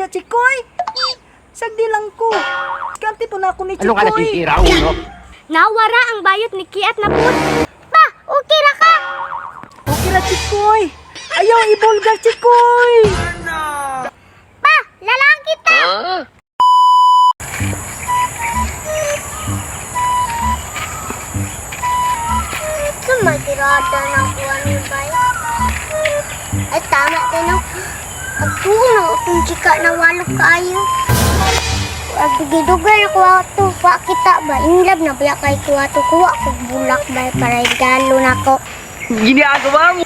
diya, Chikoy? Sagdi lang ko. Diskarte po na ako ni Ano ka Chikoy. nasisira, ulo? Nawara ang bayot ni Kiat na pud. Pa, okay ra ka. Okay ra, Chikoy. Ayaw, ibulgar, Chikoy. Pa, lalang kita. Sumagirada ng kuha ni Bay. Ay, tama din no. Pagtuon na itong chika na walok kaayo. Dugay-dugay na kuha to. Wa kita ba? Inlab na ba kay kuha to? Kuha ko bulak ba para igalo na ko. Ginagawa mo!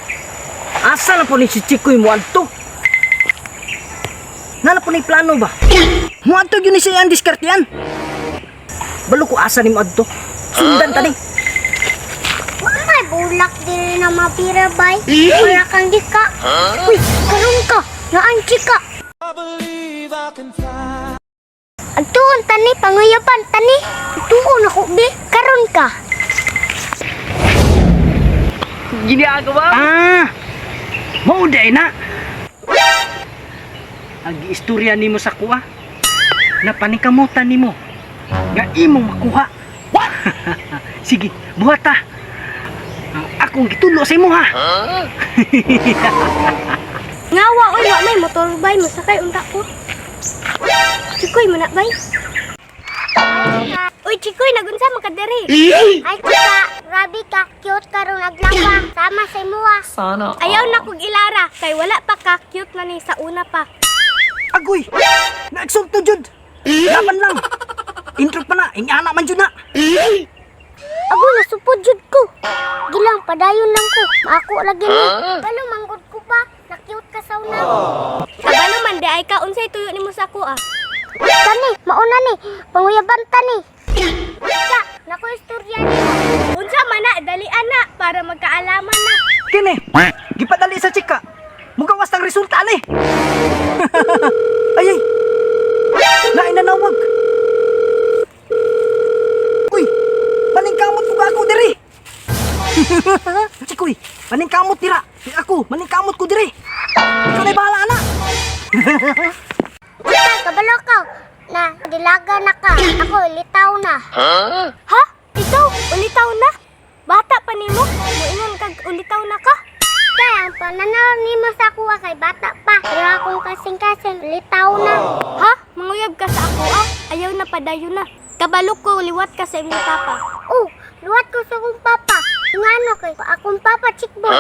Asa na po ni si Chikoy mo adto? Nana po ni plano ba? Mo adto gyud ni siya ang diskartean. Balo ko asa ni mo adto. Sundan ta ni. Wa may bulak diri na mapira bay. Wala kang dika. Uy, karon ka. Naan chika. Agtuon tani panguyapan tani. Tuon ako be. Karon ka. Ginagawa mo! Ah! Mao day na. Ang giistorya nimo sa kuha. Na panikamutan nimo nga imong makuha. What? Sige, buhat ta. Ang akong gitulo sa imo ha. Ngawa oy wa may motor bay masakay unta ko. Chikoy man na bay. Uy Chikoy nagunsa man ka diri? Ay chika, grabe ka cute karon aglapa. Sama sa imuha. Sana Ayaw na kog ilara kay wala pa ka cute man ni sa una pa. Agoy! Naagsulto jud. Laban lang. Intro pa na, ingana man jud na. Ako nasupod jud ko. Gilang padayon lang ko. Maako lagi ni. Balo manggod ko pa. Na cute ka sa una. Kabalo man di ay ka unsay tuyo nimo sa ako ah. Tani, mauna ni. Panguyaban tani. Ka, nako istorya ni. Unsa man na dali ana para magkaalaman na. Kini, gipadali sa chika. Mugawas tang resulta ani. Ay ay. Lain na nawag. Uy, paningkamot ko ako diri. Chikoy, paningkamot dira. Ako, maningkamot ko diri. Ikaw na bahala ana. Chika, kabalo ka. Na dilaga na ka. Ako ulitaw na. Ha? Ikaw ulitaw na? Bata pa nimo? Muingon kag ulitaw na ka? Kaya ang pananaw nimo sa kuha kay bata pa. Pero akong kasing-kasing ulitaw na. Ha? Manguyab ka sa ako ah. Ayaw na padayon na. Kabalo ko liwat ka sa imong papa. Oh, liwat ko sa akong papa. Ngano kay akong papa chick boy.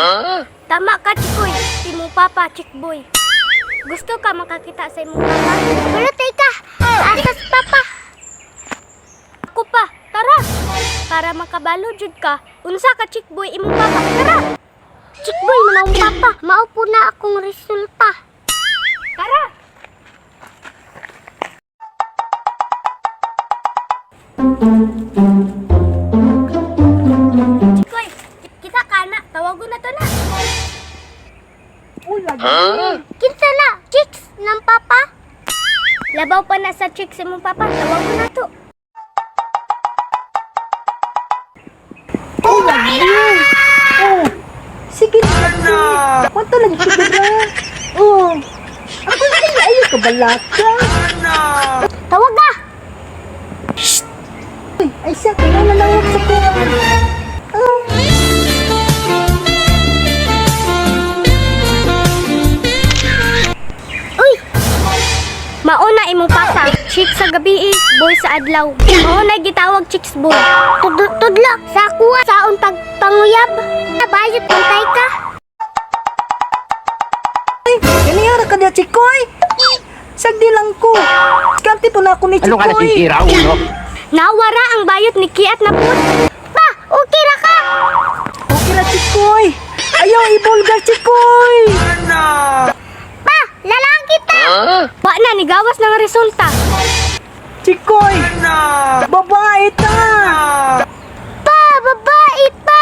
Tama ka chikoy. Imong papa chick boy. Gusto ka makakita sa imong papa? Kabalo tay ka. Asas papa. Ako pa, tara. Para makabalo jud ka, unsa ka chick boy imong papa? Tara. Chick boy man akong papa. Mao po na akong resulta. Tara. Chikoy, kita ka na. Tawagon na to na. Uy, lagi. Kinsa na? Chicks ng papa? Labaw pa na sa chicks imong papa. Tawagon na to. Oh, lagi. Oh. Sige na. Kwanto lagi ko dira. Oh. Ako sige ayo ka balaka. Tawag ka! Uy, ay siya kaya nanawag sa kuha. Ah. Uy! Mauna imong papa, chicks sa gabi, boy sa adlaw. Mauna gitawag chicks boy. Tudlok sa kuha saon pagpanguyab. Bayot pantay ka. Ay, kaniyara ka diya, Chikoy. Sagdi lang ko. Diskarte po na ako ni Ano ka Chikoy. nasisira, ulo? Nawara ang bayot ni Kiat na pud. Pa, okay ra ka. Okay ra, Chikoy. Ayaw, ibulgar, Chikoy. Pa, lalang kita. Wa na nigawas ng resulta. Chikoy. Babae ta. Pa, babae pa.